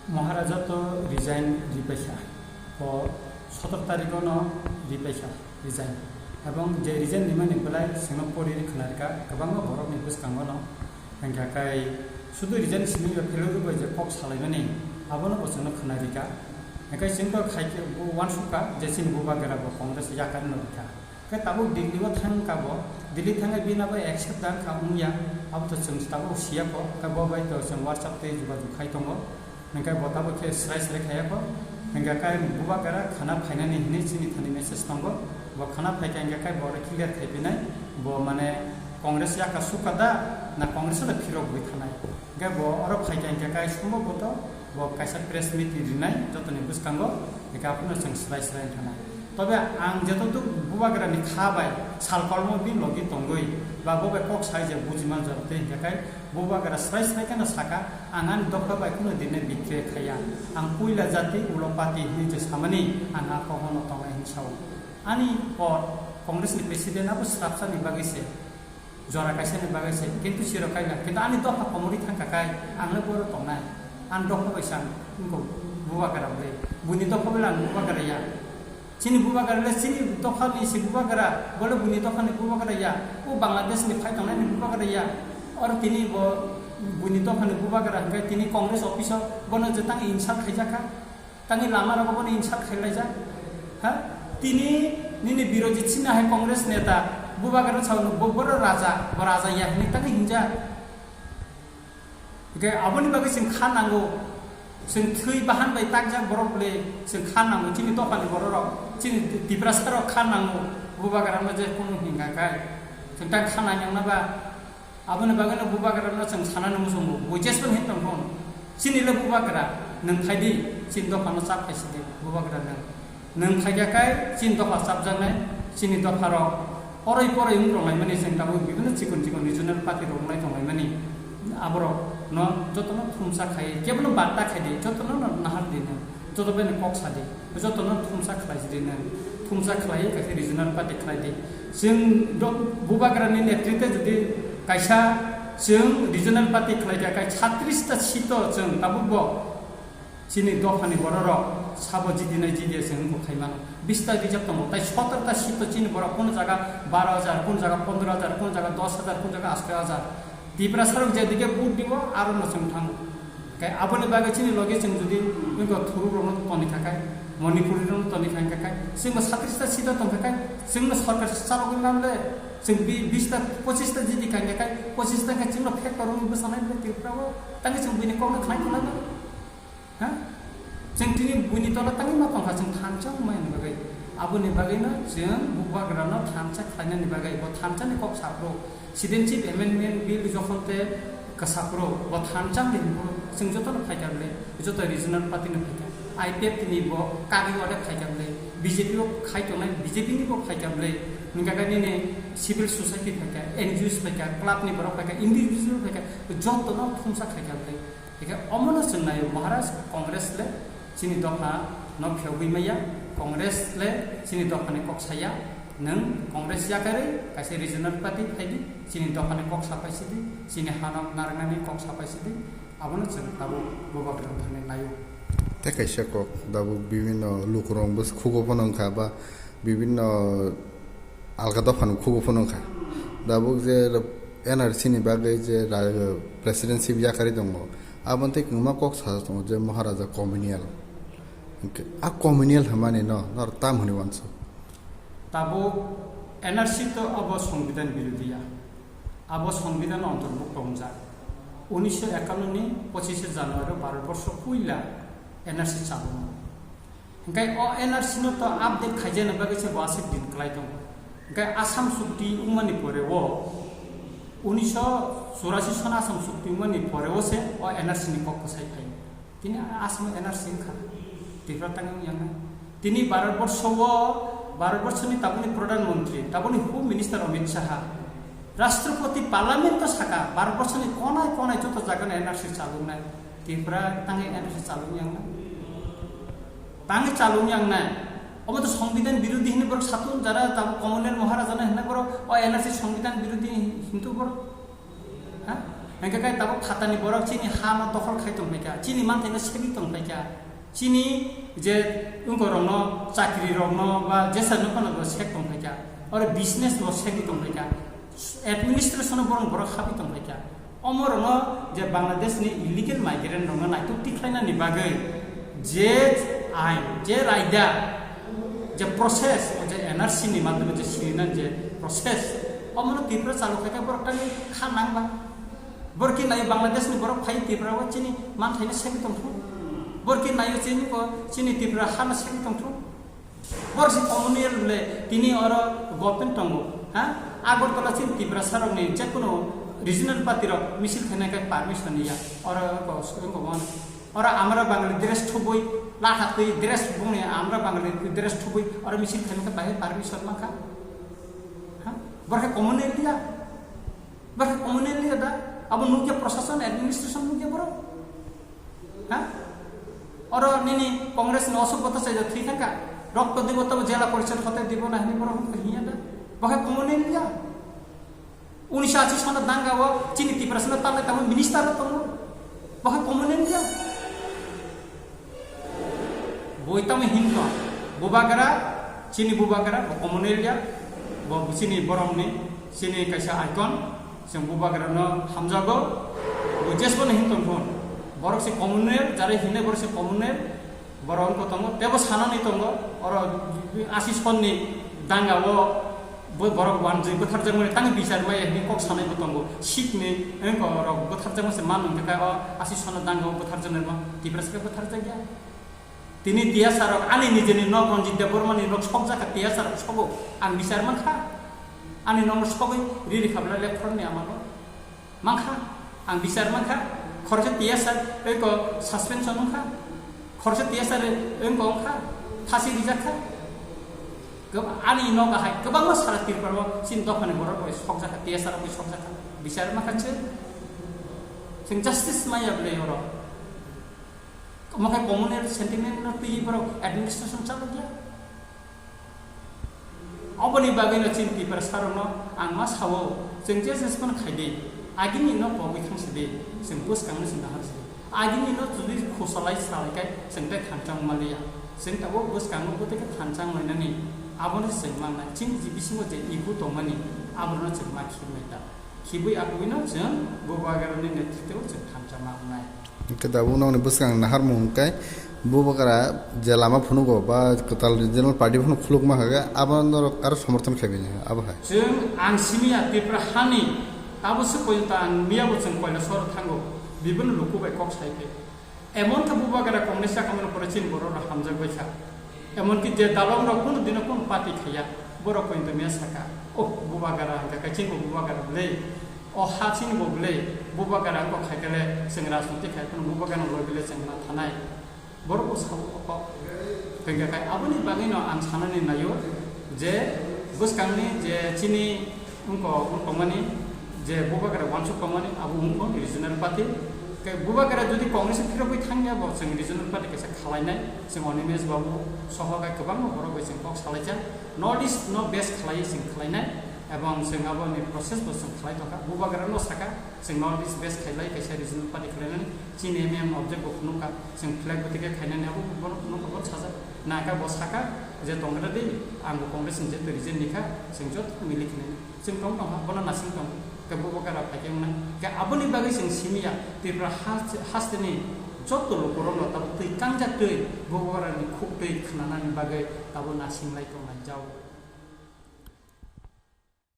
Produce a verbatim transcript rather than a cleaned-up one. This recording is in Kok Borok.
Maharaja to resign ripaikha, o sotor tarikh no ripaikha resign, ebong je resign rimani belai chwngno pori ri khwnarikha, kwbangma borokni bwskango no hwnkha kai sudu resign simi ba phelo rwbai je kok salaimani abono bo chwngno khwnarikha. Hwnkhe chwng to khai khe bo uansukha je chini bubagra bo Congress yakarino rikha. Khe tabuk Delhi o thang kha bo, Delhi thangwi bini abo accept da wngkha wngya, abo to chwng tabuk siya kho, khe bo bai to chwng WhatsApp tei jogajog khai tongo. Hwnkhe bo tabuk khe srai srai khaiya kho, hwnkhe kai bubagra khana phainani hinwi chini thani message tongo, bo khana phaikha hwnkhe kai bo oro clear khai phinai, bo mane Congress yaka sukha da, na Congress o da phirok gwi thanai. Hwnkhe bo oro phaikha hwnkhe kai sumbo bo to bo kaisa press meet rinai jotoni bwskango, hwnkhe abono chwng srai srai wngkha na. Tobe ang joto tuk bubagrani kha bai sal kolmo bini logi tongwi ba bo bai kok sai je bujima jor tei hwnkhe kai bubagra srai srai kheno saka, ang ani dopha bai kheno dine bikre khaiya. Ang puila jati ulo party hinwi je samani ang a kogono tongnai hinwi sao. Ani por Congress ni president abo srapsa ni bagwi se. Jora kaisa ni bagwi se, kintu sirok kaila, kintu ani dopha komorwi thangkha kai, ang le boro tongnai, ani dopha bai se ang wngkha bubagra ble, buini dopha bai le ang bubagra ya. Chini bubagra le chini dopha ni se bubagra, bole buini dopha ni bubagra ya, o Bangladesh ni phai tongnai ni bubagra ya. Oro tini bo buini dopha ni bubagra hwnkhe tini Congress office o bono je tang insult khaijakha. Tangwi lama rogo bono insult khlai laijak. Ha? Tini nini birodhi chini hai Congress neta bubagra sao no bo boro raja, bo raja ya hinwi tangwi hinjak. Hwnkhe aboni bagwi chwng kha nango. Chwng thwi bahan bai takjak borok le chwng kha nango. Chini dophani borok rok, chini Tiprasa rok kha nango. Bubagra no je kunu hinga kai. Chwng tang kha nang yang na ba. Aboni bagwino bubagrano chwng sanani muchungo, bo jeswk hin tongkha. Chini le bubagra, nwng phaidi, chini dophano chap khaisidi, bubagra nwng. Nwng phaikha kai, chini dopha chapjaknai, chini dopharok poroi poroi wng rwlaimani chwng tabuk bibinno chikon chikon regional party rok wngnai tonglaimani. Aborokno jotono thumsa khai, kebono batta khaidi, jotono no nahardi nwng. Joto bini kok sadi, jotono thumsa khlai sidi nwng, thumsa khlai kaisa regional party khlai di. Chwng do-, bubagrani netritwe jodi kaisa chwng regional party khlai kha, kai chhatris ta seat o chwng tabuk bo chini dophani bororok sabo jidinai jidiya chwng wngkha khai mano. Bis ta reserve tongo, tai sotor ta seat o chini borok kono jaga baro hajar, kono jaga pondro hajar, kono jaga dos hajar, kono jaga asto hajar. Tiprasa rok jedike vote dibo, aro no chwng thango. Kai aboni bagwi chini loge chwng jodi wngkha thuruk rokno toni kha kai, Manipuri rokno toni kha kai, chwngbo satrista seat o tong kha kai, chwngno sarkar chalogwi man le, chwng bi-, bis ta, pochis ta jidi kha kai, pochis ta khe chwngno factor rokni bwsanai le Tripura o, tangwi chwng buini kokno khlai tongna ba? Ha? Chwng tini buini tola tangwi ma tong kha, chwng thansa wngmani bagwi. Aboni bagwino chwng bubagrano thansa khlainani bagwi, bo thansani kok saphuru. Citizenship Amendment Bill jokhon te kwsa phuru, bo thansa ni hinphuru, chwng jotono phaikha bwle, joto regional party no phaikha. I P F T ni bo kagwi ode phaikha bwle, B J P o khai tongnai B J P ni bo phaikha bwle, hwnkha khe nini civil society phaikha, N G Os phaikha, club ni borok phaikha, individual phaikha, jotono thumsa khaikha bwle. Hwnkhe omono chwng naio Maharaj, Congress le chini dopha no phiyogwi maya, Congress le chini dopha ni kok saya, nwng Congress yakarwi kaisa regional party phaidi, chini dopha ni kok sapai sidi, chini hano narwknani kok sapai sidi, abono chwng tabuk bubagra thani naio. Tei kaisa kok tabuk bibinno lukurok bw khugo phano wngkha ba bibinno alka dophani khugo phano wngkha. Tabuk je N R C ni bagwi je ra-, presidency yakarwi tongo, aboni tei kwbangma kok sajak tongo je Maharaja communal. Hwnkhe a communal hwnmani no norok tam hwnwi uansuk? Tabuk N R C to abo Songbidan birodhi ya. Abo Songbidan o ontorbukto wngjak. Unisho ekanno ni pochishe January o Bharat borsho puila N R C chalokma. Hwnkhe o N R C no to update khaijana bagwi se bo aswk din kwlai tongo. Hwnkhe Assam chukti wngmani pore o, unisho churasi sona Assam chukti wngmani pore o se o N R C ni kok kwsai phai. Tini Assam o N R C wngkha, Tripura tangwi wngya wngkha. Tini Bharat borsho o, Bharat borsho ni tabukni Pradhan Mantri, tabukni Home Minister Amit Shah, Rashtrapati Parliament o saka, Bharat borsho ni konai konai joto jaga no N R C chaloknai. Tripura tangwi N R C chalung yang na? Tangwi chalung yang na? Obo to Songbidan birodhi hinwi borok satung jara tabuk Commonwealth Maharaja no hinna borok o N R C Songbidan birodhi hintu borok. Ha? Hingke kai tabuk phatani borok chini ha no dokhol khai tong phaikha, chini manthai no segwi tong phaikha, chini je wngkorokno, chakrirokno ba jesa nokno bo sek tong phaikha, oro business bo segwi tong phaikha, administration o borok borok habwi tong phaikha. Omorokno je Bangladesh ni illegal migrant rokno naituk tikhlainani bagwi je ain, je raida, je process, o je N R C ni madhyome je sirinani je process, omono Tripura chalu khaikha borok tani kha nangba. Borok khe naio Bangladesh ni borok phai Tripura o chini manthaino segwi tongthung. Borok khe naio chini bo chini Tripura hano segwi tongthung. Borok se communal le tini oro government tongo, ha? Agartala chini Tiprasa rokni jekono regional party rok misil khaina khe permission ya. Oro ko, ko, ko, oro amra Bangla dress thubui, latha twi dress bungni amra Bangla dress thubui oro misil khaina khe bahai permission mankha. Ha? Borok khe communal ya. Borok khe communal ya da. Abo nukya prosason, administration nukya borok. Ha? Oro nini Congress ni Ashok Bhattacharya thwi thangkha. Rokto dibo tabo jela porishod hote dibo na hini borok hiya da. Bo khe communal ya. Unisho ashi sona danga o chini Tiprasa no tanglai tamo minister ro tongo. Bo khe communal ya. Boi tamo hinto. Bubagra, chini Bubagra, bo communal ya. Bo chini borok ni, chini kaisa icon. Chwng Bubagrano hamjago, bo jesbo no hin tong phun. Borok se communal, jare hinai borok se communal, borok wngkha tongo, tebo sanani tongo, oro ashi sonni danga o bo borok wanjwi bwtharjakmani tang bichar maya hinwi kok sanai bo tongo. Sikni wngkha rok bwtharjakma se man wngkha o ashi sonna danga o bwtharjaknai ma Tiprasa khe bwtharjakya. Tini tiyasa rok ani nijeni nok Ranjit Debbarma ni nok sokjak kha, tiyasa rok sogo, ang bichar mankha. Ani nok sogwi riri khabla lekhorni amano mankha, ang bichar mankha. Khoroksa tiyasa eko suspension wngkha, khoroksa tiyasa re eko wngkha, phasi rijak kha. Gob-, ani nok ahai kwbangma sara Tripura o chini dophani borok bai sokjak kha, tiyasa rok bai sokjak kha, bichar mankha se. Chwng justice maya bwlai oro. Omo khe communal sentiment no twiwi borok administration chalokya. Oboni bagwi no chini Tiprasa rokno ang ma sao, chwng je jesmano khai di, agini no pogwi thang si di, chwng bwskang no chwng nahar si di. Agini no jodi khusalai salai khe chwng tei thanchang maliya. Chwng tabuk bwskang no bwtwi khe thanchang lainani, abono chwng mangnai. Chini je bisingo je ego tongmani, abono chwng ma khibnai ta. Khibwi akwino chwng Bubagrani netritwo chwng thansa ma wngnai. Hwnkhe tabuk nokni bwskang naharmung hwnkhe Bubagra je lama phunugo ba kwtal regional party phunuk khulukma hwnkhe abono norok aro somorthon khaibini abo hai. Chwng ang simiya Tripura hani abo se poito ang miyabo chwng Kailasoro thango, bibini luku bai kok sai khe. Emon khe Bubagra Congress sakha mano pore chini borok rok hamjak bai kha. Emon ki je dalong rok kunu dino kunu party khaiya, borok poito miya saka, "Oh, Bubagra hwnkha khe chini bo Bubagra bwle, o ha chini bo bwle, Bubagra wngkha khaikhe le chwng rajniti khai phano Bubagra no loi bwle chwng ma thanai." Borok bo sao o kok. Hwnkha khe aboni bagwi no ang sanani naio je bwskangni je chini wngkha wng tongmani, je Bubagra wansuk tongmani abo wngkha regional party. Khe Bubagra jodi Congress o phirogwi thangya bo chwng regional party kaisa khalainai, chwng Animesh babu soho khe kwbangma borok bai chwng kok salaijak, North East no base khlaiwi chwng khalainai, ebong chwng aboni process bo chwng khlai tongkha. Bubagra no saka chwng North East base khailai kaisa regional party khwlainani, chini M M object bo phunukha, chwng flag bo tike khainani abo bono phunukha, bo sajak. Naka bo saka je tongra di, ang bo Congress ni je resign nikha, chwng joto mili khlainai. Chwng tong tongkha, bono nasing tong, khe Bubagra phaikhe wngnai. Khe aboni bagwi chwng simiya, Tripura has-, hasteni joto lukurokno tabuk twi kangjak twi, Bubagrani khuk twi khnanani bagwi tabuk nasinglai tongnai jao.